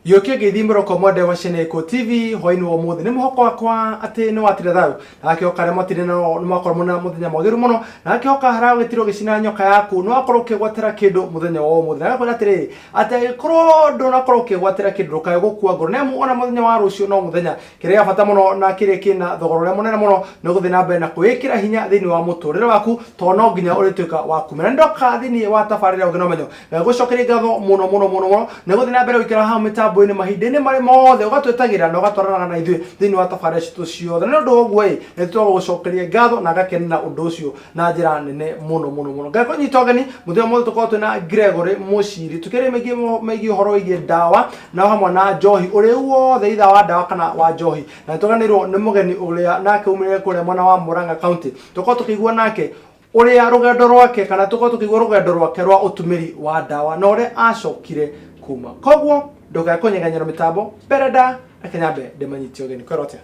Gĩũkia ngeithi mũroko mwende wa Sheneko TV hwainĩ wa ũmũthĩ nĩ mũhoko wakwa atĩ nĩ watire thayũ na akĩhoka arĩa mwatire nao nĩ mwakorwo mũna mũthenya mwagĩru mũno na akĩhoka harĩa ũgĩtirwo ũgĩcina nyoka yaku nĩ wakorwo ũkĩgwatĩra kĩndũ mũthenya wa ũmũthĩ na agakwĩra atĩrĩrĩ atĩ angĩkorwo ndũnakorwo ũkĩgwatĩra kĩndũ ndũkae gũkua ngoro nĩ amu ona mũthenya wa rũciũ no mũthenya Kĩrĩa gĩa bata mũno na kĩrĩa kĩna thogora ũrĩa mũnene mũno nĩ gũthiĩ na mbere na kwĩĩkĩra hinya thĩinĩ wa mũtũrĩre waku tondũ no nginya ũrĩtuĩka wa kumĩra. Nĩ ndoka thĩinĩ wa tabarĩra ũngĩ na ũmenyo ngagũcokeria ngatho mũno mũno mũno mũno nĩ gũthiĩ na mbere gũikara hau mĩtambo-inĩ mahinda-inĩ marĩ mothe ũgatwĩtagĩra na ũgatwaranaga na ithuĩ thĩinĩ wa tabarĩra citũ ciothe. Na nĩ ũndũ wa ũguo ĩ nĩ tũgũgũcokeria ngatho na ngakenera ũndũ ũcio na njĩra nene mũno mũno mũno. Ngakũnyita ũgeni mũthenya ũmũthĩ tũkorwo twĩna Gregory Mũciri tũkĩaria megiĩ ũhoro wĩgiĩ ndawa na hamwe na njohi ũrĩu wothe itha wa ndawa kana wa njohi na nĩtũganĩirwo nĩ mũgeni ũrĩa nake umĩrĩre kũrĩa mwena wa Murang'a County tũkorwo tũkĩigua nake ũrĩa rũgendo rwake kana tũkorwo tũkĩigua rũgendo rwake rwa ũtũmĩri wa ndawa na ũrĩa acokire kuma koguo ndũkae kũnyeganyera mĩtambo mbere nda reke nyambe ndĩmanyite ũgeni kwĩrwo atĩa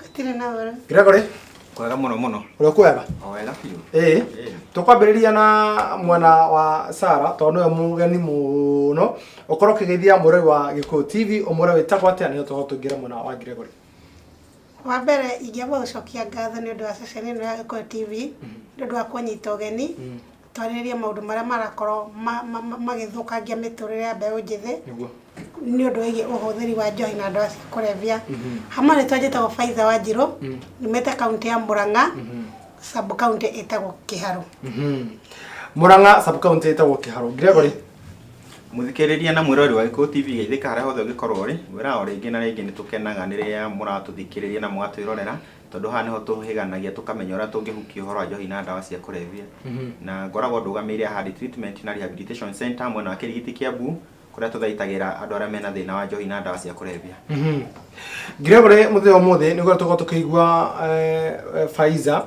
Gatirĩ na ũru. Gregory Kwega mũno mũno. ũrĩa kwega O wega biũ. ĩĩ tũkwambĩrĩria na mwena wa Sara tondũ nĩwe mũgeni mũno ũkorwo ũkĩgeithia mũrori wa Gĩkũyũ TV ũmwĩre wĩtagwo atĩa nĩho tũkorwo tũingĩre mwena wa Gregory Wa mbere ingĩamba gũcokia ngatho nĩ ũndũ wa ceceni ĩno ya Gĩkũyũ TV nĩ ũndũ wa kũnyita ũgeni twarĩrĩrie maũndũ marĩa marakorwo magĩthũkangia mĩtũrĩre ya mbeũ njĩthĩ nĩguo nĩ ũndũ wĩgiĩ ũhũthĩri wa njohi na ndawa cia kũrebia. Hamwe rĩtwa njĩtagwo Faiza Wanjirũ, nyumĩte kaũntĩ ya Murang'a, sub county ĩtagwo Kĩharũ. Murang'a sub county ĩtagwo Kĩharũ. Gregory Mũthikĩrĩria na mwĩroreri wa Gĩkũyũ TV geithĩka harĩa hothe ũngĩkorwo ũrĩ, ngwĩraga o rĩngĩ na rĩngĩ nĩ tũkenaga nĩ rĩrĩa mũratũthikĩrĩria na mũgatwĩrorera, tondũ haha nĩho tũhĩganagia tũkamenya ũrĩa tũngĩhukia ũhoro wa njohi na ndawa cia kũrebia. Na ngoragwo ndũgamĩrĩire Ahadi Treatment na Rehabilitation Center mwena wa Kĩrigiti Kĩambu, kũrĩa tũthaitagĩra andũ arĩa mena thĩna wa njohi na ndawa cia kũrebia. Gregory mũthenya ũmũthĩ nĩguo tũkorwo tũkĩigua Faiza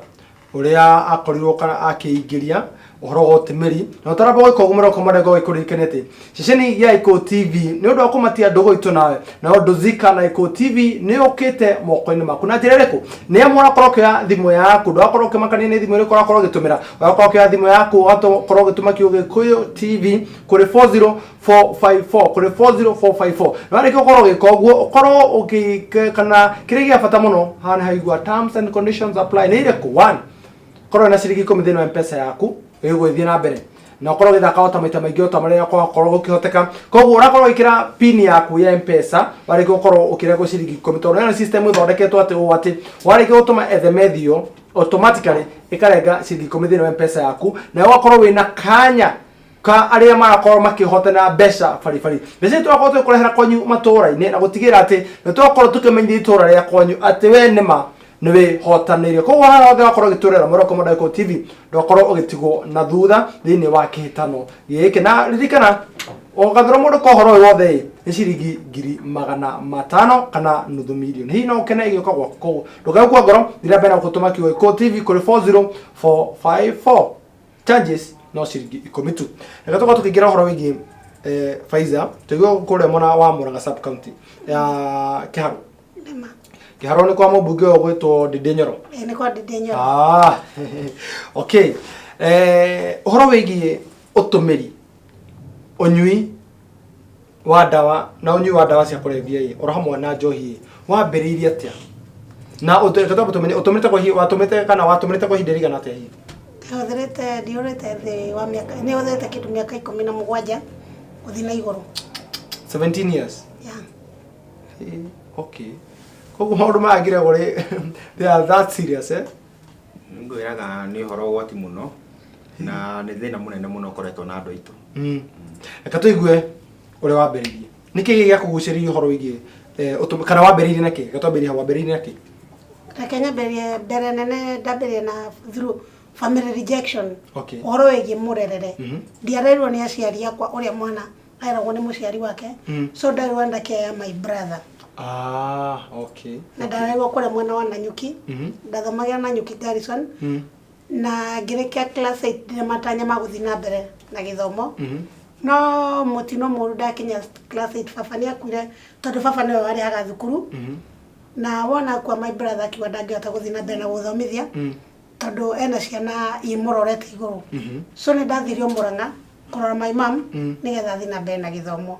ũrĩa akorirwo kana akĩingĩria ũhoro wa ũtĩmĩri na ũtaramba gwĩka ũguo mũroko marĩa gũkũririkania atĩ ceceni ya Iko TV nĩ ũndũ wa kũmatia ndũgũ itũ nawe na ũndũ Zika na Iko TV nĩ ũkĩte moko-inĩ maku na njĩra ĩrĩkũ nĩ amwe ũrakorwo ũkĩoya thimũ yaku ndũgakorwo ũkĩmakania nĩ thimũ ĩrĩkũ ũrakorwo ũgĩtũmĩra ũgakorwo ũkĩoya thimũ yaku ũgakorwo ũgĩtũma kiugo Gĩkũyũ TV kũrĩ 40454 kũrĩ 40454 na warĩkia gũkorwo ũgĩka ũguo ũkorwo ũgĩ kana kĩrĩa gĩa bata mũno haha nĩ haigua terms and conditions apply nĩ irĩkũ one korwo na ciringi ikũmi thĩinĩ wa mpesa yaku ĩgũgĩthiĩ na mbere na ũkorwo ũgĩthaka o ta maita maingĩ o ta marĩa kwakorwo gũkĩhoteka koguo ũrakorwo ũgĩkĩra pin yaku ya mpesa warĩkia gũkorwo ũkĩrengwo ciringi ikũmi tondũ ĩno nĩ system ĩthondeketwo atĩ ũũ atĩ warĩkia gũtũma SMS ĩyo automatically ĩkarenga ciringi ikũmi thĩinĩ wa mpesa yaku na ũgakorwo wĩna kanya ka arĩa marakorwo makĩhotana mbeca baribari mbeca ici tũrakorwo tũgĩkũrehera kwanyu matũra-inĩ na gũtigĩrĩra atĩ nĩ twakorwo tũkĩmenyithia itũra rĩa kwanyu atĩ we nĩma nĩ wĩhotanĩire koguo harĩa hothe wakorwo ũgĩtũrera Morocco Model TV ndũgakorwo ũgĩtigwo na thutha thĩinĩ wa kĩhĩtano gĩkĩ na ririkana ũgathũra mũndũ ka ũhoro ũyũ wothe ĩ nĩ ciringi 500,000 kana nuthu mirioni hihi no ũkene ĩgĩũka gwaku koguo ndũkae gũkua ngoro thiĩ na mbere na gũtũma kiugo Gĩkũyũ TV kũrĩ 40454 charges no ciringi ikũmi tu reke tũkorwo tũkĩingĩra ũhoro wĩgiĩ Faiza tũigue kũrĩa mwena wa Murang'a sub county ya Kĩharũ Nĩma. Kĩharũ nĩ kwa mũmbunge ũyũ ũgwĩtwo Ndindi Nyoro Ĩĩ nĩ kwa Ndindi Nyoro. Ah, okay ũhoro wĩgiĩ ũtũmĩri ũnyui wa ndawa na ũnyui wa ndawa cia kũrebia ĩ oro hamwe na njohi ĩ wambĩrĩirie atĩa na ũtũ- reke twambe tũmenye ũtũmĩrĩte kwa ihi- watũmĩrĩte kana watũmĩrĩte kwa ihinda rĩigana atĩa hihi Hũthĩrĩte ndihũrĩte thĩ wa mĩaka nĩ hũthĩrĩte kĩndũ mĩaka 17 gũthiĩ na igũrũ. 17 years Yeah. Eh, okay koguo maũndũ maya Gregory they are that serious eh Ngwĩraga nĩ ũhoro ũgwati mũno na nĩ thĩna mũnene mũno ũkoretwo na andũ aitũ. Reke tũigue ũrĩa wambĩrĩirie. Nĩ kĩĩ gĩakũgucĩrĩirie ũhoro wĩgiĩ kana wambĩrĩirie na kĩ? Reke twambĩrĩrie hau, wambĩrĩirie na kĩ? Reke nyambĩrĩrie mbere nene ndambĩrĩrie na through family rejection. Okay. Ũhoro wĩgiĩ mũrerere. Ndiarerirwo nĩ aciari akwa ũrĩa mwana areragwo nĩ mũciari wake. So ndarerirwo under care ya my brother. Ah, okay. Na ndarerirwo kũrĩa mwena wa Nanyuki. Ndathomagĩra Nanyuki Garrison. Na ngĩrĩkia class 8 ndĩna matanya ma gũthiĩ na mbere na gĩthomo. No mũtino mũru ndakinya class 8 baba nĩ akuire tondũ baba nĩwe warĩhaga thukuru. Na wona kwa my brother akiuga ndangĩhota gũthiĩ na mbere na gũthomithia tondũ ena ciana imũrorete igũrũ. So nĩ ndathirio Mũrang'a kũrora my mom nĩgetha thiĩ na mbere na gĩthomo.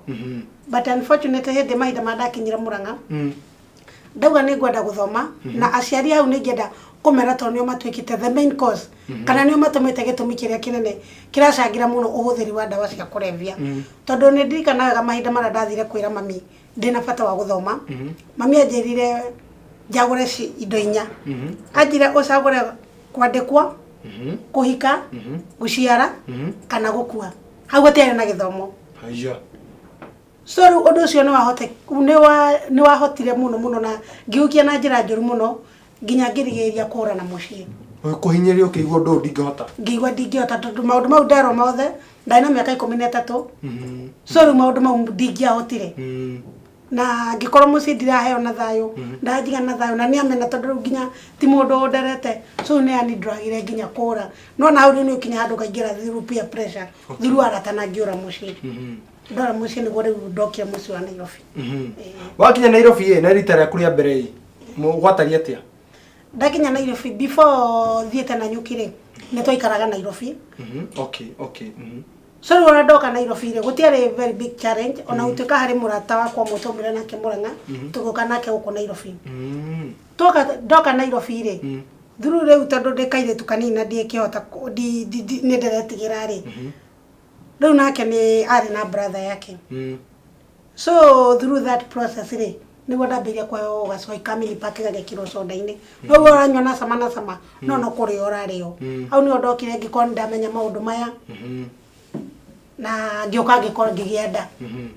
But unfortunately hĩndĩ mahinda ma ndakinyire Mũrang'a, ndauga nĩ ngwenda gũthoma, na aciari hau nĩ ingĩenda kũmera tondũ nĩo matuĩkĩte the main cause, kana nĩo matũmĩte gĩtũmi kĩrĩa kĩnene kĩracangĩra mũno ũhũthĩri wa ndawa cia kũrebia. Tondũ nĩ ndirikanaga wega mahinda marĩa ndathire kwĩra mami ndĩna bata wa gũthoma, mami anjĩrire njagũre indo inya. Anjĩre ũcagũre kwandĩkwo, kũhika, gũciara kana gũkua. Hau gũtiarĩ na gĩthomo. Haya. So rĩu ũndũ ũcio nĩ wahotire mũno mũno na ngĩũkia na njĩra njũru mũno nginya ngĩrigĩrĩria kũra na mũciĩ. Kũhinyĩrĩrio ũkĩigua ũndũ ũyũ ndingĩhota. Ngĩigua ndingĩhota tondũ maũndũ mau nderwo mothe ndarĩ na mĩaka 13. So rĩu maũndũ mau ndingĩahotire. Na ngĩkorwo mũciĩ ndiraheo na thayũ, ndanjiga na thayũ na nĩamena tondũ rĩu nginya ti mũndũ ũnderete. So nĩ aninduragire nginya kũra. No na hau rĩu nĩ ũkinya handũ ũkaingĩra through peer pressure, through arata na ngĩũra mũciĩ. Ndora mũciĩ nĩguo rĩu ndokire mũciĩ wa Nairobi. Wakinya Nairobi ĩ, na rita rĩaku rĩa mbere ĩ, gwatariĩ atĩa? Ndakinya Nairobi before thiĩte Nanyuki rĩ, nĩ twaikaraga Nairobi. Okay, okay. So rĩu ona ndoka Nairobi rĩ, gũtiarĩ very big challenge, ona gũtuĩka harĩ mũrata wakwa ũmwe twaumire nake Murang'a, tũgĩũka nake gũkũ Nairobi. Twoka ndoka Nairobi rĩ, through rĩu tondũ ndĩ kairĩtu kanini na ndiĩkĩhota nĩ ndĩretigĩra rĩ, rĩu nake nĩ arĩ na brother yake. So through that process rĩ, nĩguo ndambĩrĩria kũheo gacoi ka mini pack gagekĩrwo soda-inĩ. No we ũranyua na cama na cama, no no kũrĩo ũrarĩo. Hau nĩho ndokire ngĩkorwo nĩ ndamenya maũndũ maya, na ngĩũka ngĩkorwo ngĩgĩa nda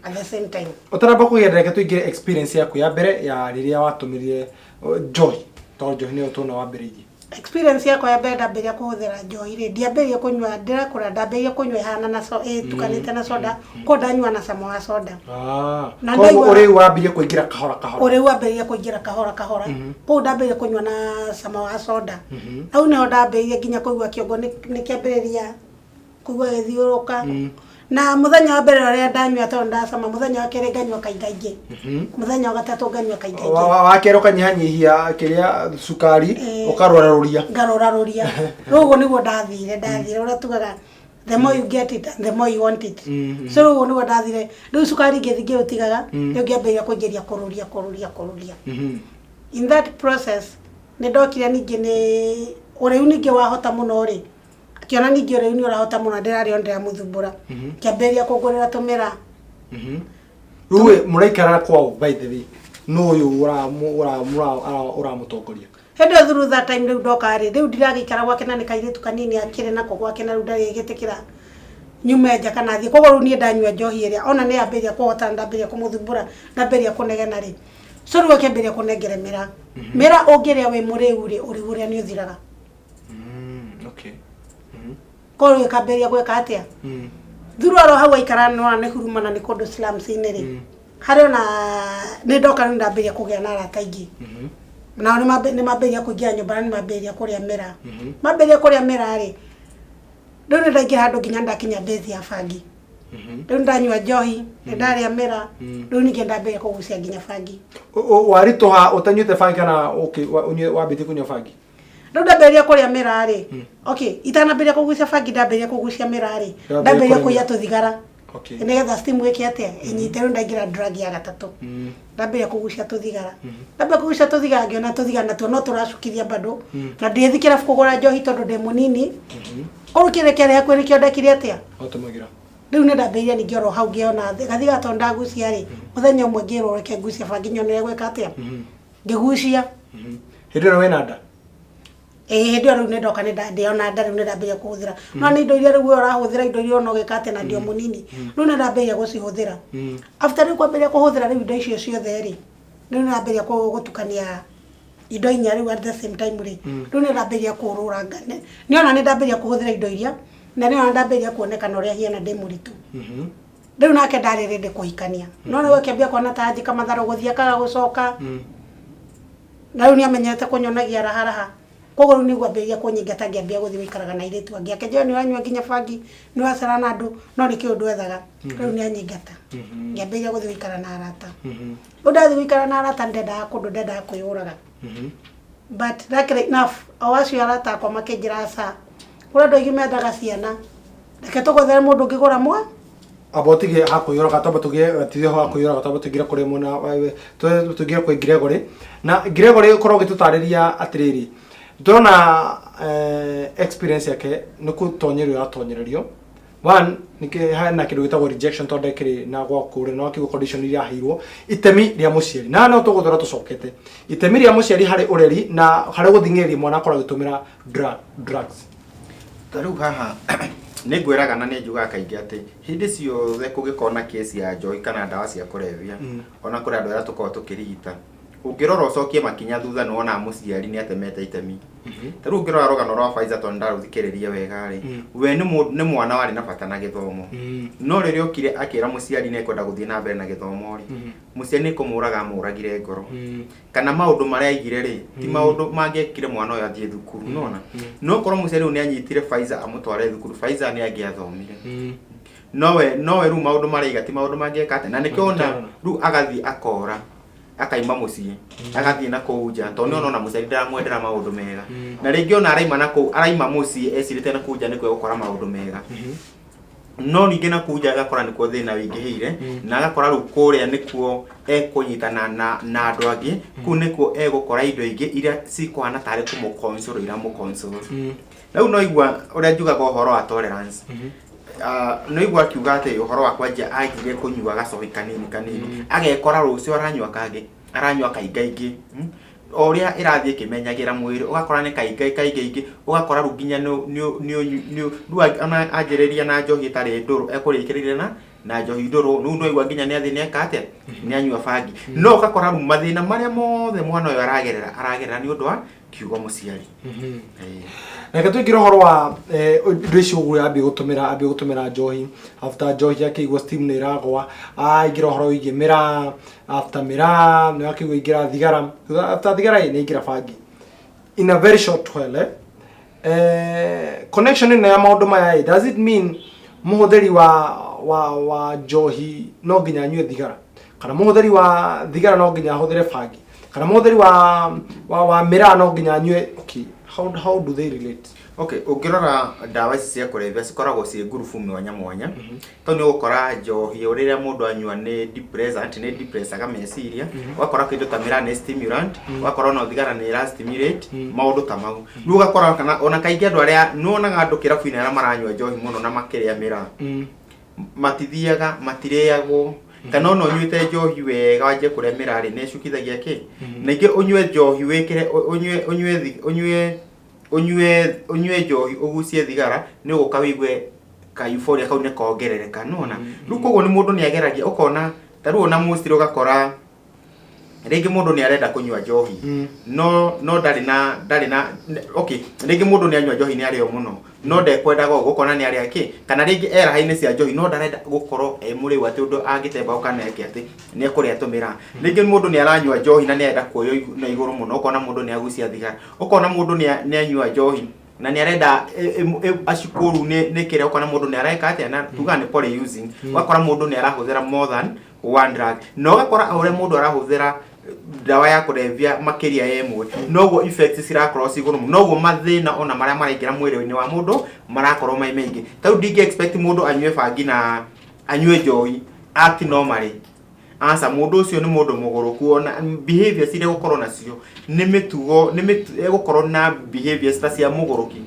at the same time. Ũtaramba kũgĩa nda, reke tũingĩre experience yaku ya mbere ya rĩrĩa watũmĩrire njohi, tondũ njohi nĩyo tuona wambĩrĩirie. Experience yakwa ya mbere ndambĩrĩria kũhũthĩra njohi rĩ, ndiambĩrĩirie kũnyua ndĩrakũra, ndambĩrĩirie kũnyua ĩhana na ĩtukanĩte na soda, koguo ndanyua na cama wa soda. Na Koguo ndaigua ũrĩu wambirie kũingĩra kahora kahora. Ũrĩu wambĩrĩirie kũingĩra kahora kahora, koguo ndambĩrĩirie kũnyua na cama wa soda. Hau nĩho ndambĩrĩirie nginya kũigua kĩongo nĩ kĩambĩrĩria kũigua gĩthiũrũrũka. Na mũthenya wa mbere ũrĩa ndanyua tondũ ndacama, mũthenya wa kerĩ nganyua kaingaingĩ, mũthenya wa gatatũ nganyua kaingaingĩ. Wa kerĩ ũkanyihanyihia kĩrĩa cukari, ũkarũrarũria. Ngarũrarũria. Rĩu ũguo nĩguo ndathire ũrĩa tugaga the more you get it the more you want it. So rĩu ũguo nĩguo ndathire, rĩu cukari ngĩthiĩ ngĩũtigaga, rĩu ngĩambĩrĩria kũingĩria kũrũria kũrũria kũrũria. In that process nĩ ndokire ningĩ nĩ ũrĩu ningĩ wahota mũno rĩ, akĩona ningĩ ũrĩu nĩ ũrahota mũno, ndĩrarĩo ndĩramũthumbũra, kĩambĩrĩria kũngũrĩra tũmĩra. Rĩu ĩ, mũraikara kwao, by the way, nũ ũyũ ũramũtongoria? Hĩndĩ ĩyo through that time rĩu ndoka rĩ, rĩu ndiragĩikara gwake na nĩ kairĩtu kanini akĩrĩ nako gwake, na rĩu ndarĩgĩtĩkĩra nyume nja kana thiĩ. Koguo rĩu niĩ ndanyua njohi ĩrĩa ona nĩ yambĩrĩria kũhotana, ndambĩrĩria kũmũthumbũra, ndambĩrĩria kũnegena rĩ, so rĩu akĩambĩrĩria kũnengere mĩra. Mĩra ũngĩrĩa wĩ mũrĩu rĩ, ũrĩu ũrĩa nĩ ũthiraga. Okay. Koguo rĩu ĩkambĩrĩria gwĩka atĩa? Through oro hau aikara nĩwona nĩ huruma na nĩ kũndũ slums-inĩ rĩ, harĩ ona nĩ ndoka rĩu ndambĩrĩria kũgĩa na arata aingĩ. Nao nĩ mambĩrĩria kũingĩra nyũmba na nĩ mambĩrĩria kũrĩa mĩraa. Mambĩrĩria kũrĩa mĩraa rĩ, rĩu nĩ ndaingĩra handũ nginya ndakinya base ya bangi. Rĩu ndanyua njohi, nĩ ndarĩa mĩraa, rĩu ningĩ ndambĩrĩria kũgucia nginya bangi. Waritũha ũtanyuĩte bangi kana wambĩtie kũnyua bangi? Rĩu ndambĩrĩria kũrĩa mĩraa rĩ, okay, itanambĩrĩria kũgucia bangi ndambĩrĩria kũgucia mĩraa rĩ, Ndambĩrĩria ndambĩrĩria kũrĩa kũiya mĩraa. tũthigara. Nĩgetha steam ĩke atĩa? Ĩnyite. Rĩu ndaingĩra drug ya gatatũ. Ndambĩrĩria kũgucia tũthigara. Ndambĩrĩria kũgucia tũthigara ngĩona tũthigara natuo no tũracukithia bado. Na ndĩthiĩ kĩrabu kũgũra njohi tondũ ndĩ mũnini. Koguo kĩrĩa kĩarĩ hakuhĩ nĩkĩo ndekire atĩa? Watũmagĩra. Rĩu nĩ ndambĩrĩirie ningĩ oro hau ngĩona gathigara tondũ ndagucia rĩ, mũthenya ũmwe ngĩrwo reke ngucie bangi nyone ũrĩa gwĩka atĩa. Ngĩgucia. Hĩndĩ ĩno wĩna nda? Ĩĩ, hĩndĩ ĩyo rĩu nĩ ndoka nĩ ndĩona nda, rĩu nĩ ndambĩrĩria kũhũthĩra. No nĩ indo iria rĩu we ũrahũthĩra, indo iria ũrona ũgĩka atĩa na ndĩ o mũnini. Rĩu nĩ ndambĩrĩria gũcihũthĩra. After rĩu kwambĩrĩria kũhũthĩra rĩu indo icio ciothe rĩ, rĩu nĩ ndambĩrĩria gũtukania indo inya rĩu at the same time rĩ, rĩu nĩ ndambĩrĩria kũũrũranga. Nĩona nĩ ndambĩrĩria kũhũthĩra indo iria, na nĩona ndambĩrĩria kuonekana ũrĩa hiana ndĩ mũritũ. Rĩu nake ndarĩ ready kũhikania. No rĩu akĩambia kuona ta anjĩka matharũ gũthiĩ akaga gũcoka. Na rĩu nĩamenyete kũnyonagia raha raha. Koguo rĩu nĩguo ambĩrĩria kũnyingata, ngĩambia gũthiĩ gũikaraga na airĩtu angĩ. Akĩnjĩra nĩ ũranyua nginya bangi, nĩ ũracera na andũ, no nĩ kĩũndũ ethaga. Rĩu nĩ anyingata. Ngĩambĩrĩria gũthiĩ gũikara na arata. Rĩu ndathiĩ gũikara na arata ndendaga kũndũ ndendaga kwĩyũraga. But luckily enough, o acio arata akwa makĩnjĩra aca, kũrĩ andũ aingĩ mendaga ciana, reke tũgwethere mũndũ ũngĩgũra mwa. Amba ũtige ha kwĩyũraga, twambe tũgĩe tige ha kwĩyũraga, twambe tũingĩre kũrĩ mwena tũingĩre kwĩ Gregory. Na Gregory ũkorwo ũgĩtũtarĩria atĩrĩrĩ, ndĩrona experience yake nĩ gũtonyerio aratonyererio. One, nĩkĩ hena kĩndũ gĩtagwo rejection tondũ ndakĩrĩ na gwa kũrĩ no akĩigua condition iria aheirwo, itemi rĩa mũciari. Na no tũgũtũra tũcokete. Itemi rĩa mũciari harĩ ũreri na harĩ gũthing'ĩrĩria mwana akorwo agĩtũmĩra drugs. Ta rĩu haha nĩ ngwĩraga na nĩ njugaga kaingĩ atĩ hĩndĩ ciothe kũngĩkorwo na kesi ya njohi kana ndawa cia kũrebia, ona kũrĩ andũ arĩa tũkoragwo tũkĩrigita, ũngĩrora ũcokie makinya thutha nĩ wonaga mũciari nĩ atemete itemi. Ta rĩu ũngĩrora rũgano rwa Pfizer tondũ ndarũthikĩrĩria wega rĩ, we nĩ mwana warĩ na bata na gĩthomo. No rĩrĩa okire akĩra mũciari nĩ ekwenda gũthiĩ na mbere na gĩthomo rĩ, mũciari nĩ kũmũraga amũragire ngoro. Kana maũndũ marĩa aigire rĩ, ti maũndũ mangĩekire mwana ũyũ athiĩ thukuru, nĩwona? No korwo mũciari ũyũ nĩ anyitire Pfizer amũtware thukuru, Pfizer nĩ angĩathomire. Nowe rĩu maũndũ marĩa aiga ti maũndũ mangĩeka atĩa, na nĩkĩo ona rĩu agathiĩ akora, akaima mũciĩ, agathiĩ na kũu nja, tondũ nĩona ona mũciari ndaramwendera maũndũ mega. Na rĩngĩ ona araima na kũu, araima mũciĩ ecirĩtie na kũu nja nĩkuo egũkora maũndũ mega. No ningĩ na kũu nja agakora nĩkuo thĩna wĩingĩhĩire, na agakora rĩu kũrĩa nĩkuo ekũnyitana na andũ angĩ, kũu nĩkuo egũkora indo ingĩ iria cikũhana tarĩ kũmũ-console iramũ-console. Rĩu no igua ũrĩa njugaga ũhoro wa tolerance. No igua akiuga atĩ ũhoro wa kwanjia anjirie kũnyua gacohi kanini kanini, agekora rũciũ aranyua kangĩ, aranyua kaingaingĩ. O ũrĩa ĩrathiĩ ĩkĩmenyagĩra mwĩrĩ, ũgakora nĩ kaingai kaingaingĩ, ũgakora rĩu nginya rĩu ona anjĩrĩria na njohi ĩtarĩ ndũrũ, ekũrĩkĩrĩria na njohi ndũrũ, rĩu no igua nginya nĩ athiĩ nĩ eka atĩa, nĩ anyua bangi. No ũgakora rĩu mathĩna marĩa mothe mwana ũyũ aragerera, aragerera nĩ ũndũ wa kiugo mũciari. Reke tũingĩre ũhoro wa indo ici ũguo ambia gũtũmĩra, ambia gũtũmĩra njohi, after njohi akĩigua steam nĩ ĩragwa, aingĩra ũhoro wĩgiĩ mĩraa, after mĩraa nĩ akĩigua aingĩra thigara, after thigara ĩ nĩ aingĩra bangi. In a very short while, connection ĩno ya maũndũ maya ĩ, does it mean mũhũthĩri wa njohi no nginya anyue thigara, kana mũhũthĩri wa thigara no nginya ahũthĩre bangi, kana mũhũthĩri wa mĩraa no nginya anyue? Okay, how do they relate? Okay, ũngĩrora ndawa ici cia kũrebia cikoragwo ciĩ ngurubu mwanya mwanya. Tondũ nĩ ũgũkora njohi rĩrĩa mũndũ anyua nĩ depressant, nĩ depressaga meciria, ũgakora kĩndũ ta mĩraa nĩ stimulant, ũgakora ona thigara nĩ ĩra stimulate, maũndũ ta mau. Rĩu ũgakora kana ona kaingĩ andũ arĩa nĩ wonaga andũ kĩrabu-inĩ arĩa maranyua njohi mũno na makĩrĩa mĩraa, matithiaga, matirĩagwo, kana ona ũnyuĩte njohi wega wanjie kũrĩa mĩraa rĩ, nĩ ĩcukithagia kĩ? Na ingĩ ũnyue njohi wĩkĩre, ũnyue, ũnyue, ũnyue, ũnyue, ũnyue njohi ũgucie thigara, nĩ ũgũka wĩigue ka euphoria kau nĩ kongerereka, nĩwona? Rĩu koguo nĩ mũndũ nĩ ageragia, ũkona, ta rĩu ona mostly ũgakora rĩngĩ mũndũ nĩ arenda kũnyua njohi, no ndarĩ na, ndarĩ na, okay, rĩngĩ mũndũ nĩ anyua njohi nĩ arĩo mũno, no ndekwendaga ũguo, ũkona nĩ arĩa kĩ, kana rĩngĩ e raha-inĩ cia njohi, no ndarenda gũkorwo e mũrĩu atĩ ũndũ angĩtemba kana eke atĩ nĩ ekũrĩa tũmĩraa. Rĩngĩ mũndũ nĩ aranyua njohi na nĩ arenda kuoywo na igũrũ mũno, ũkona mũndũ nĩ agucia thigara, ũkona mũndũ nĩ anyua njohi na nĩ arenda acukuru nĩ kĩrĩa, ũkona mũndũ nĩ areka atĩa, na tugaga nĩ poly using, ũgakora mũndũ nĩ arahũthĩra more than one drug, na ũgakora o ũrĩa mũndũ arahũthĩra ndawa ya kũrebia makĩria ya ĩmwe, noguo effects cirakorwo ci igũrũ mũno, noguo mathĩna ona marĩa maraingĩra mwĩrĩ-inĩ wa mũndũ marakorwo me maingĩ. Ta rĩu ndingĩ expect mũndũ anyue bangi na anyue njohi act normally. Aca, mũndũ ũcio nĩ mũndũ mũgũrũku, ona behaviors iria egũkorwo nacio nĩ mĩtugo, nĩ egũkorwo na behaviors ta cia mũgũrũki.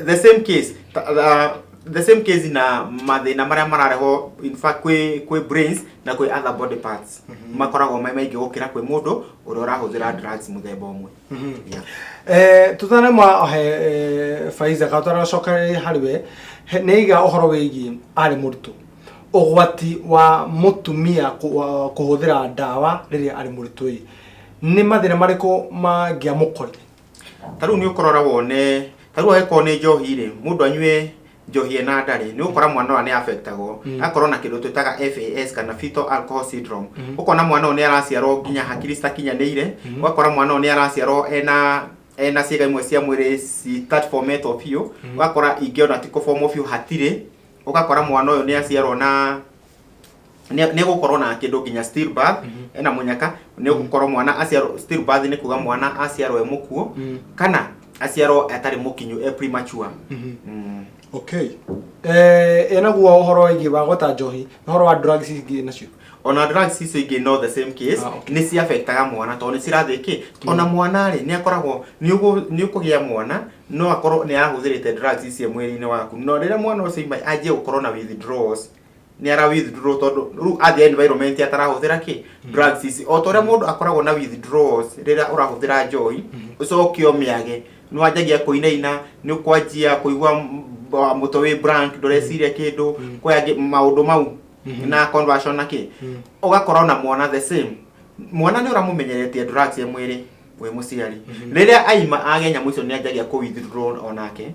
The same case, the same case na mathĩna marĩa mararehwo in fact kwĩ brains na kwĩ other body parts makoragwo me maingĩ gũkĩra kwĩ mũndũ ũrĩa ũrahũthĩra drugs mũthemba ũmwe. Yeah. Tũtanamwa he Faiza kana tũtanacoka harĩ we, nĩ aiga ũhoro wĩgiĩ arĩ mũritũ, ũgwati wa mũtumia kũhũthĩra ndawa rĩrĩa arĩ mũritũ ĩ, nĩ mathĩna marĩkũ mangĩamũkorire? Ta rĩu nĩ ũkũrora wone, ta rĩu angĩkorwo nĩ njohi rĩ, mũndũ anyue njohi ĩna nda rĩ, nĩ ũgũkora mwana ũyũ nĩ affectagwo, akorwo na kĩndũ twĩtaga FAS kana fetal alcohol syndrome. Ũkona mwana ũyũ nĩ araciarwo nginya hakiri citakinyanĩire, ũgakora mwana ũyũ nĩ araciarwo ena Ena ciĩga imwe cia mwĩrĩ citatformetwo biũ, ũgakora ingĩ ona ti kũbomwo biũ hatirĩ, ũgakora mwana ũyũ nĩ aciarwo na nĩ gũkorwo na kĩndũ nginya stillbirth, ena mũnyaka nĩ gũkorwo mwana aciarwo stillbirth, nĩ kuga mwana aciarwo e mũkuũ kana aciarwo atarĩ mũkinyu, e premature. Okay, ĩnaguo ũhoro wĩgiĩ wa gweta njohi, ũhoro wa drugs ingĩ nacio? Ona drugs icio ingĩ no the same case. Nĩ ci affectaga mwana tondũ nĩ cirathiĩ kĩ ona mwana rĩ, nĩ akoragwo nĩ ũkũgĩa mwana no akorwo nĩ arahũthĩrĩte drugs icio mwĩrĩ-inĩ waku, no rĩrĩa mwana ũcio ima anjie gũkorwo na withdrawals, nĩ ara withdraw tondũ rĩu athiĩ environment atarahũthĩra kĩ drugs ici. O ta ũrĩa mũndũ akoragwo na withdrawals rĩrĩa ũrahũthĩra njohi, ũcoke ũmĩage, nĩ wanjagia kũinaina, nĩ ũkwanjia kũigua mũtwe wĩ blank, ndũreciria kĩndũ, kwĩ angĩ maũndũ mau na conversion na kĩ. Ũgakora ona mwana the same, mwana nĩ ũramũmenyeretie drugs ya mwĩrĩ wĩ mũciari, rĩrĩa aima age nyamũ icio nĩ anjagia kũ withdraw onake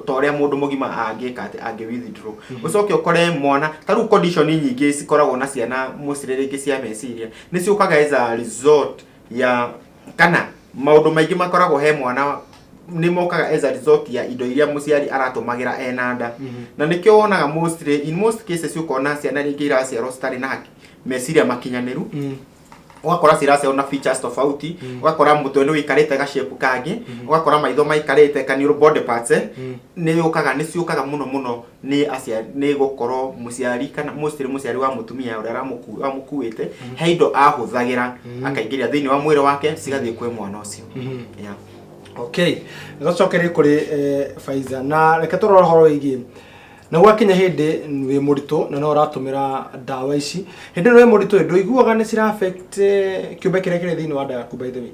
ta ũrĩa mũndũ mũgima angĩka atĩ angĩ withdraw. Ũcoke ũkore mwana ta rĩu condition nyingĩ cikoragwo na ciana mostly rĩngĩ cia meciria nĩ ciũkaga as a result ya kana maũndũ maingĩ makoragwo he mwana nĩ mokaga as a result ya indo iria mũciari aratũmagĩra ena nda. Na nĩkĩo wonaga mostly, in most cases, ũkona ciana rĩngĩ iraciarwo citarĩ na meciria makinyanĩru, ũgakora ciraciarwo na features tofauti, ũgakora mũtwe nĩ wĩikarĩte gashape kangĩ, ũgakora maitho maikarĩte kaniũrũ, body parts nĩ yũkaga, nĩ ciũkaga mũno mũno nĩ aciari, nĩ gũkorwo mũciari kana mostly mũciari wa mũtumia ũrĩa amũkuĩte he indo ahũthagĩra akaingĩria thĩinĩ wa mwĩrĩ wake cigathiĩ kwĩ mwana ũcio, yeah. Okay, gacokerie kũrĩ Faiza, na reke tũrore ũhoro wĩgiĩ na gwakinya hĩndĩ wĩ mũritũ na no ũratũmĩra ndawa ici. Hĩndĩ ĩno wĩ mũritũ, ndũiguaga nĩ cira affect kĩũmbe kĩrĩa kĩrĩ thĩinĩ wa nda yaku, by the way?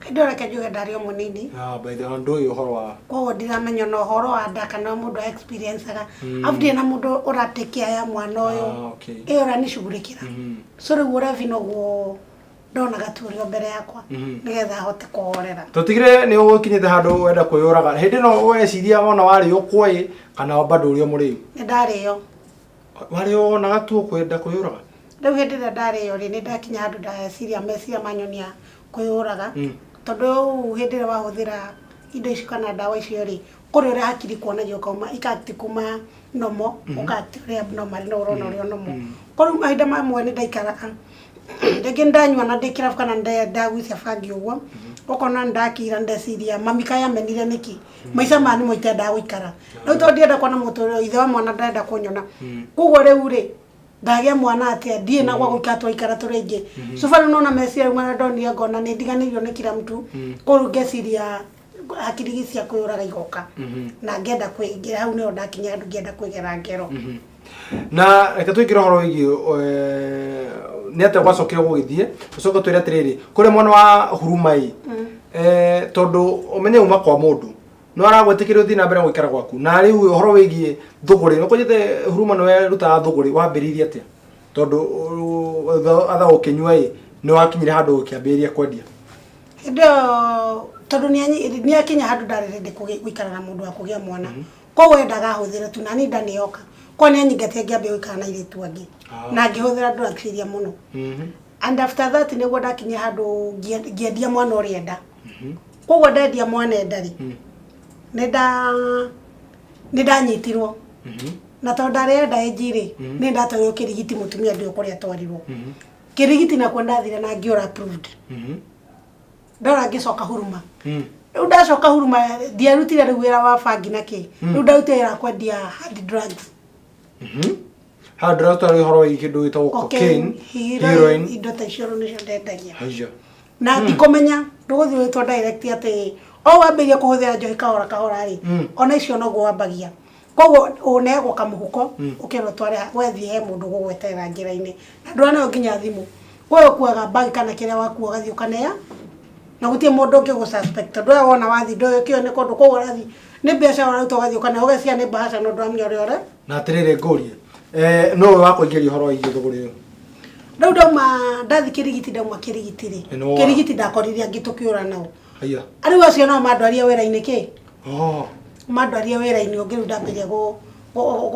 Hĩndĩ ĩyo reke njuge ndarĩ o mũnini. Ah, by the way, ndũĩ ũhoro wa Koguo ndiramenya ona ũhoro wa nda kana mũndũ experienceaga, arabu ndirĩ na mũndũ ũratake care ya mwana ũyũ. Ĩyo ũranicugurĩkĩra. So rĩu ũrebi noguo ndonaga tu ũrĩ o mbere yakwa nĩgetha ahote kũhorera. Tũtigire nĩ ũkinyĩte handũ wenda kwĩyũraga. Hĩndĩ ĩno weciria wona warĩ ũkwoĩ kana bado ũrĩ o mũrĩu? Nĩ ndarĩo. Warĩ wonaga tu ũkwenda kwĩyũraga? Rĩu hĩndĩ ĩrĩa ndarĩo rĩ, nĩ ndakinya handũ ndeciria meciria manyonia kwĩyũraga, tondũ rĩu hĩndĩ ĩrĩa wahũthĩra indo icio kana ndawa icio rĩ, kũrĩ ũrĩa hakiri kuonagia ũkauma ika-act kuma normal ũka-act ũrĩa abnormal, no ũrona ũrĩa normal. Koguo mahinda mamwe nĩ ndaikaraga rĩngĩ ndanyua na ndĩ kĩrabu kana ndagucia bangi ũguo, ũkona ndakira ndeciria mami kaĩ amenire nĩkĩ, maica maya nĩmo itendaga gũikara rĩu, tondũ ndienda kuona mũtũrĩre ithe wa mwana ndarenda kũnyona. Koguo rĩu rĩ, ndagĩa mwana atĩa ndiĩ na gwa gũikara, twaikara tũrĩ aingĩ. So rĩu nona meciria rĩu marĩa ndonire, ngona nĩ ndiganĩirio nĩ kila mtu. Koguo ngeciria hakiri cia kwĩyũraga igoka na ngenda kwĩingĩra hau, nĩho ndakinya handũ ngĩenda kwĩgera ngero. Na reke tũingĩre ũhoro wĩgiĩ nĩ atĩa gwacokire gũgĩthiĩ. Ũcoke twĩre atĩrĩrĩ, kũrĩa mwena wa huruma ĩ, tondũ ũmenye uma kwa mũndũ no aragwĩtĩkĩria ũthiĩ na mbere gũikara gwaku, na rĩu ũhoro wĩgiĩ thũgũrĩ, nĩ kũnjĩte huruma nĩ werutaga thũgũrĩ, wambĩrĩirie atĩa? Tondũ atha ũkĩnyua ĩ, nĩ wakinyire handũ ũkĩambĩrĩria kwendia? Hĩndĩ ĩyo tondũ nĩ akinya handũ ndarĩ ready gũikara na mũndũ wa kũgĩa mwana, koguo endaga ahũthĩre tu, na niĩ nda nĩ yoka. Koguo nĩ anyingatire ngĩambia gũikara na airĩtu angĩ na ngĩhũthĩra drugs iria mũno. And after that nĩguo ndakinya handũ ngĩendia mwana ũrĩa enda. Koguo ndendia mwana enda rĩ, nĩ ndanyitirwo, na tondũ ndarĩ enda ĩnji rĩ, nĩ ndatwarirwo kĩrigiti. Mũtumia ndĩũ kũrĩa atwarirwo kĩrigiti, nakuo ndathire na ngĩũra approved. Ndora ngĩcoka huruma. Rĩu ndacoka huruma ndiarutire rĩu wĩra wa bangi na kĩ, rĩu ndarutire wĩra wa kwendia hard drugs. Haha ndĩratwara ũhoro wĩgiĩ kĩndũ gĩtagwo cocaine, heroin. Indo ta icio rĩu nĩcio ndendagia. Haiya. Na ndikomenya ndũgũthiĩ wĩtwo direct atĩ o wambĩrĩria kũhũthĩra njohi kahora kahora rĩ, ona icio noguo wambagia. Koguo ũneagwo kamũhuko, ũkerwo tware wethiĩ he mũndũ gũgweterera njĩra-inĩ, na ndũraneo nginya thimũ. Koguo ũkuaga bag kana kĩrĩa wakua, ũgathiĩ ũkanea, na gũtirĩ mũndũ ũngĩ gũ suspect, tondũ we wona wathiĩ ndũĩ kĩo nĩ kũndũ. Koguo ũrathiĩ nĩ biacara ũraruta, ũgathiĩ ũkanea, ũgeciria nĩ bahasha, no ndũramenya ũrĩa ũre Na atĩrĩrĩ, ngũrie, nũwe wakũingĩria ũhoro wĩgiĩ thũgũrĩ ũyũ? Rĩu ndauma ndathiĩ kĩrigiti, ndauma kĩrigiti rĩ, Ĩ, nĩ wora. Kĩrigiti ndakorire angĩ tũkĩũra nao. Haiya. Rĩu acio nao mandwaria wĩra-inĩ kĩ, mandwaria wĩra-inĩ ũngĩ. Rĩu ndambĩrĩria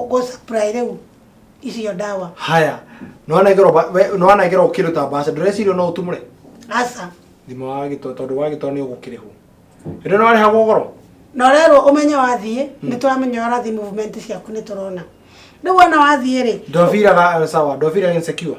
gũ supply rĩu icio ndawa. Haya, nĩwanengerwo kĩndũ ta mbaca, ndũreciria no ũtumũre? Aca. Thima wa gĩto, tondũ wa gĩto nĩ ũgũkĩrĩhwo. Ĩno no arĩhagwo goro. Na ũrerwo ũmenye wathiĩ, nĩ tũramenya ũrathiĩ, movement ciaku nĩ tũrona. Rĩu wona wathiĩ rĩ, Ndobiraga sawa, ndobiraga insecure.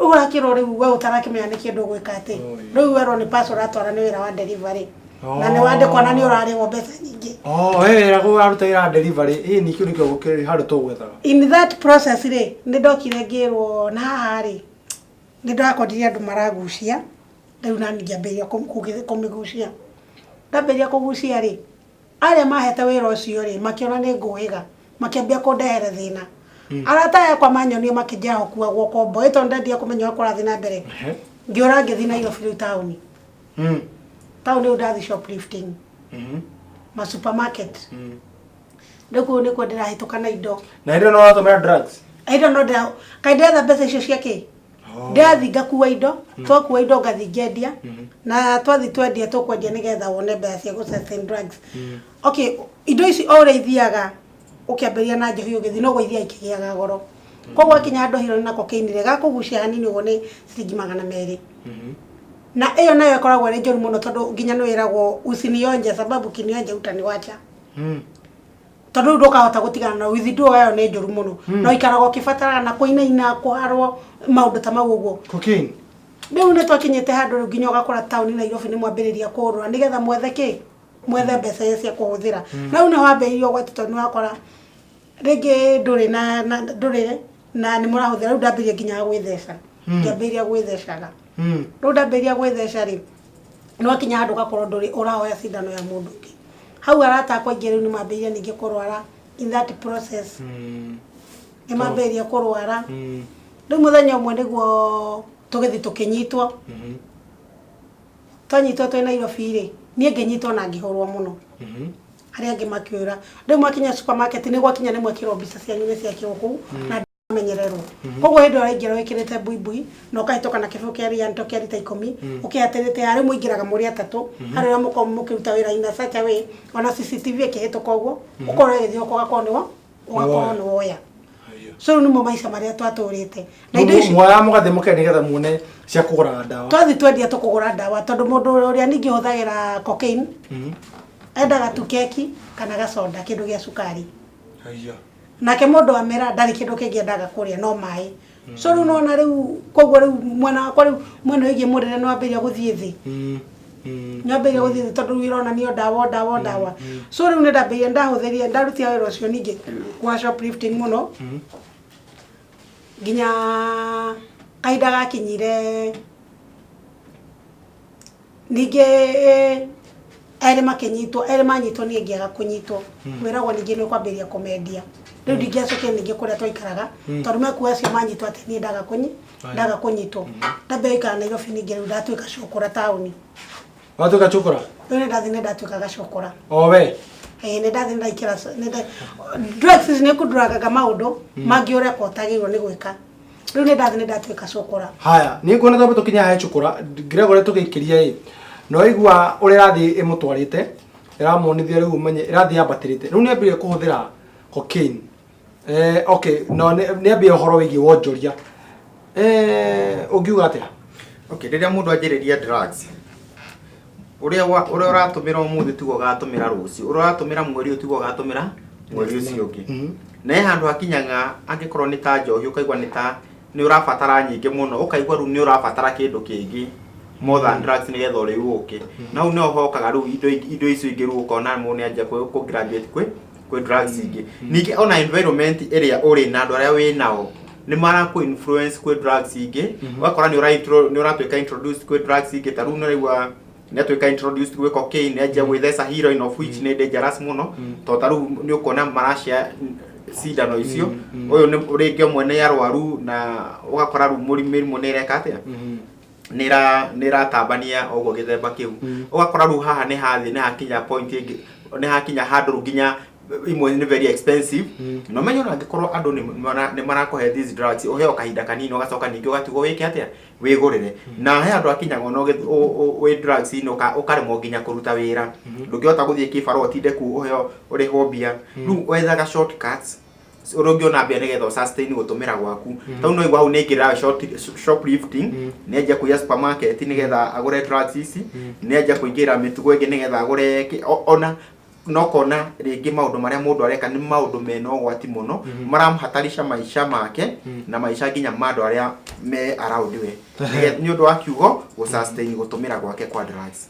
Ũrakĩrwo rĩu we ũtarakĩmenya nĩ kĩndũ ũgwĩka atĩ. Oh, yeah. Rĩu werwo nĩ parcel ũratwara, nĩ wĩra wa delivery na nĩ wandĩkwo na nĩ ũrarĩhwo mbeca nyingĩ. Oh, we wĩra kũ waruta wĩra wa delivery, ĩ nĩ kĩu nĩkĩo gũkĩrĩ handũ tũgwethaga. In that process rĩ, nĩ ndokire ngĩrwo na haha rĩ, nĩ ndakondire andũ maragucia. Rĩu nani ngĩambĩrĩria kũmĩgucia. Ndambĩrĩria kũgucia rĩ, arĩa mahete wĩra ũcio rĩ, makĩona nĩ ngũhĩga, makĩambia kũndehere thĩna. Arata aya akwa manyonire makĩnjĩra gũkuagwo kombo ĩ, tondũ ndendia kũmenya ũrĩa kũrathiĩ na mbere. Ngĩũra ngĩthiĩ Nairobi rĩu taũni. Taũni rĩu ndathiĩ shoplifting, ma supermarket. Rĩu kũu nĩkuo ndĩrahĩtũka na indo. Na hĩndĩ ĩyo no ũratũmĩra drugs? Indo no ndĩra kaĩ ndĩretha mbeca icio cia kĩ. Ndĩrathiĩ ngakua indo, twakua indo ngathiĩ ngendia, na twathiĩ twendia, tũkwendia nĩgetha wone mbeca cia gũ sustain drugs. Okay, indo ici o ũrĩa ithiaga ũkĩambĩrĩria na njohi ũgĩthiĩ noguo ithiaga ikĩgĩaga goro. Koguo akinya handũ heroin na cocaine rĩ, gakũgucia hanini ũguo nĩ ciringi 200. Na ĩyo nayo ĩkoragwo ĩrĩ njũru mũno, tondũ nginya nĩ wĩragwo usinionje sababu ukinionja utaniwacha. Tondũ rĩu ndũkahota gũtigana na withdraw yayo, nĩ njũru mũno, na ũikaraga ũkĩbataraga na kũinaina, kũharwo, maũndũ ta mau ũguo. Cocaine. Rĩu nĩ twakinyĩte handũ rĩu nginya ũgakora taũni Nairobi nĩ mwambĩrĩria kũrũra nĩgetha mwethe kĩ, mwethe mbeca iria cia kũhũthĩra. Na rĩu nĩho wambĩrĩirie ũgwati, tondũ nĩ wakora rĩngĩ ndũrĩ na ndũrĩ na nĩ mũrahũthĩra. Rĩu ndambĩrĩria nginya gwĩtheca, ngĩambĩrĩria gwĩthecaga. Rĩu ndambĩrĩria gwĩtheca rĩ, nĩ wakinya handũ ũgakorwo ndũrĩ ũrahoya cindano ya mũndũ ũngĩ. Hau arata akwa aingĩ rĩu nĩ mambĩrĩria ningĩ kũrwara. In that process nĩ mambĩrĩria kũrwara. Rĩu mũthenya ũmwe nĩguo tũgĩthiĩ tũkĩnyitwo. Twanyitwo twĩ Nairobi rĩ, niĩ ngĩnyitwo na ngĩhũrwo mũno, arĩa angĩ makĩũra. Rĩu mwakinya supermarket nĩ gwakinya nĩ mwekĩrwo mbica cianyu, nĩ ciekĩrwo kũu na menyererwo. Koguo hĩndĩ ĩyo ũraingĩra wĩkĩrĩte buibui na ũkahĩtũka na kĩbũyũ kĩa Rianto kĩa rita 10 ũkĩhatĩrĩte. Harĩ mũingĩraga mũrĩ atatũ harĩ ũrĩa mũkoragwo mũkĩruta wĩra in a such a way, ona CCTV ĩkĩhĩtũka ũguo ũkorwo ĩgĩthiĩ ũgakorwo nĩwo ũgakorwo nĩ woya. So rĩu nĩmo maica marĩa twatũrĩte na indo ici. Muoya mũgathiĩ mũkendia nĩgetha muone cia kũgũra ndawa. Twathiĩ twendia tũkũgũra ndawa, tondũ mũndũ ũrĩa ningĩ ũhũthagĩra cocaine endaga tu keki kana gacoda, kĩndũ gĩa cukari. Haya. Nake mũndũ wa mĩraa ndarĩ kĩndũ kĩngĩ endaga kũrĩa no maĩ. So rĩu nona rĩu, koguo rĩu mwena wakwa, rĩu mwena wĩgiĩ mũrĩre nĩ wambĩrĩria gũthiĩ thĩ. Nĩ wambĩrĩria gũthiĩ thĩ, tondũ rĩu ironanio ndawa, o ndawa, o ndawa. So rĩu nĩ ndambĩrĩria, ndahũthĩrire, ndarutia wĩra ũcio ningĩ wa shoplifting mũno nginya kahinda gakinyire ningĩ erĩ makĩnyitwo. Erĩ manyitwo, niĩ ngĩaga kũnyitwo. Wĩragwo ningĩ nĩ ũkwambĩrĩria kũmendia. Rĩu ndingĩacokire ningĩ kũrĩa twaikaraga, tondũ mekuga acio manyitwo atĩ niĩ ndaga kũnyitwo. Ndambia gũikara Nairobi ningĩ, rĩu ndatuĩka cũkũra taũni. Watuĩka cũkũra? Rĩu nĩ ndathiĩ nĩ ndatuĩka gacũkũra. O we? Ĩĩ, nĩ ndathiĩ ndaikĩra drugs ici nĩ kũnduragaga maũndũ mangĩ ũreka ũtagĩrĩirwo nĩ gwĩka. Rĩu nĩ ndathiĩ nĩ ndatuĩka cũkũra. Haya, nĩ nguona twambe tũkinya he cũkũra Gregory tũgĩikĩria ĩ no igua ũrĩa ĩrathiĩ ĩmũtwarĩte, ĩramuonithia rĩu ũmenye ĩrathiĩ yambatĩrĩte. Rĩu nĩ ambire kũhũthĩra cocaine. Okay, no nĩ ambia ũhoro wĩgiĩ wonjoria. Ũngiuga atĩa? Okay, rĩrĩa mũndũ anjĩrĩria drugs, ũrĩa ũratũmĩra ũmũthĩ tiguo ũgatũmĩra rũciũ, ũrĩa ũratũmĩra mweri ũyũ tiguo ũgatũmĩra mweri ũcio ũngĩ. Na he handũ hakinyaga, angĩkorwo nĩ ta njohi, ũkaigua nĩ ta nĩ ũrabatara nyingĩ mũno, ũkaigua rĩu nĩ ũrabatara kĩndũ kĩngĩ more than drugs nĩgetha ũrĩu ũke. Na hau nĩho hokaga rĩu indo icio ingĩ. Rĩu ũkona mũndũ nĩ anjia kũ graduate kwĩ drugs ingĩ. Ningĩ ona environment ĩrĩa ũrĩ na andũ arĩa wĩ nao nĩ marakũ influence kwĩ drugs ingĩ. Ũgakora nĩ ũratuĩka introduced kwĩ drugs ingĩ. Ta rĩu nĩ ũraigua nĩ atuĩka introduced gwĩ cocaine, nĩ anjia gwĩtheca heroin, of which nĩ dangerous mũno, tondũ ta rĩu nĩ ũkuona maracia cindano icio, ũyũ nĩ rĩngĩ ũmwe nĩ arwaru, na ũgakora rĩu mĩrimũ nĩ ĩreka atĩa, nĩ ĩratambania ũguo gĩthemba kĩu. Ũgakora rĩu haha nĩ hathiĩ, nĩ hakinya point ĩngĩ, nĩ hakinya handũ rĩu nginya imwe nĩ very expensive. Na ũmenye ona angĩkorwo andũ nĩ marakũhe these drugs, ũheo kahinda kanini, ũgacoka ningĩ ũgatigwo wĩke atĩa, wĩgũrĩre. Na he handũ hakinyaga ona wĩ drugs-inĩ ũkaremwo nginya kũruta wĩra, ndũngĩhota gũthiĩ kĩbarũa ũtinde kũu ũheo ũrĩhwo mbia. Rĩu wethaga shortcuts. Ũrĩa ũngĩona mbia nĩgetha ũ sustain gũtũmĩra gwaku. Tau no igua hau nĩ aingĩrĩra shoplifting, nĩ anjia kũiya supermarket nĩgetha agũre drugs ici, nĩ anjia kũingĩra mĩtugo ĩngĩ nĩgetha agũre ona no kona rĩngĩ maũndũ marĩa mũndũ areka nĩ maũndũ mena ũgwati mũno, maramhatarisha maica make na maica nginya ma andũ arĩa me around we. Nĩ ũndũ wa kiugo gũ sustain gũtũmĩra gwake kwa drugs.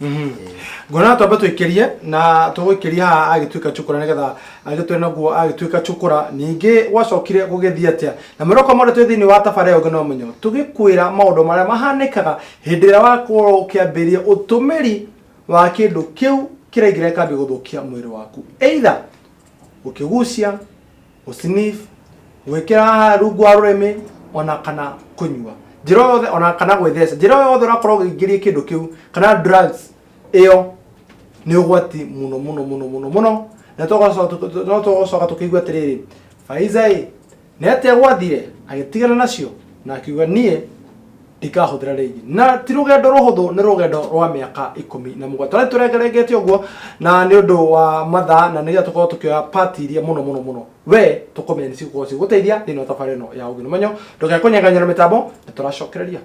Nguona twambe tũikĩrie na tũgũikĩria haha agĩtuĩka cukura, nĩgetha agĩtwĩre naguo agĩtuĩka cukura ningĩ gwacokire gũgĩthiĩ atĩa. Na mwĩroko mothe twĩ thĩinĩ wa tabarĩra ĩyo no menyo tũgĩkwĩra maũndũ marĩa mahanĩkaga hĩndĩ ĩrĩa wakorwo ũkĩambĩrĩria ũtũmĩri wa kĩndũ kĩu kĩraingĩra gĩkambia gũthũkia mwĩrĩ waku, either ũkĩgucia, gũsniff, gwĩkĩra haha rungu wa rũrĩmĩ, ona kana kũnyua, njĩra o yothe, ona kana gwĩtheca, njĩra o yothe ũrakorwo ũkĩingĩria kĩndũ kĩu kana drugs ĩyo nĩ ũgwati mũno mũno mũno mũno mũno. Na no tũgũcoka tũkĩigua atĩrĩrĩ, Faiza ĩ nĩ atĩa gwathire agĩtigana nacio na akiuga niĩ ndikahũthĩra rĩngĩ? Na ti rũgendo rũhũthũ, nĩ rũgendo rwa mĩaka 17 tũrĩa tũrengerengete ũguo, na nĩ ũndũ wa mathaa na nĩgetha tũkorwo tũkĩoya pati iria mũno mũno mũno we tũkũmenya nĩ cigũkorwo cigũteithia thĩinĩ wa tabarĩra ĩno ya Ũgĩ na Ũmenyo. Ndũkae kũnyeganyega mĩtambo, nĩ tũracokereria.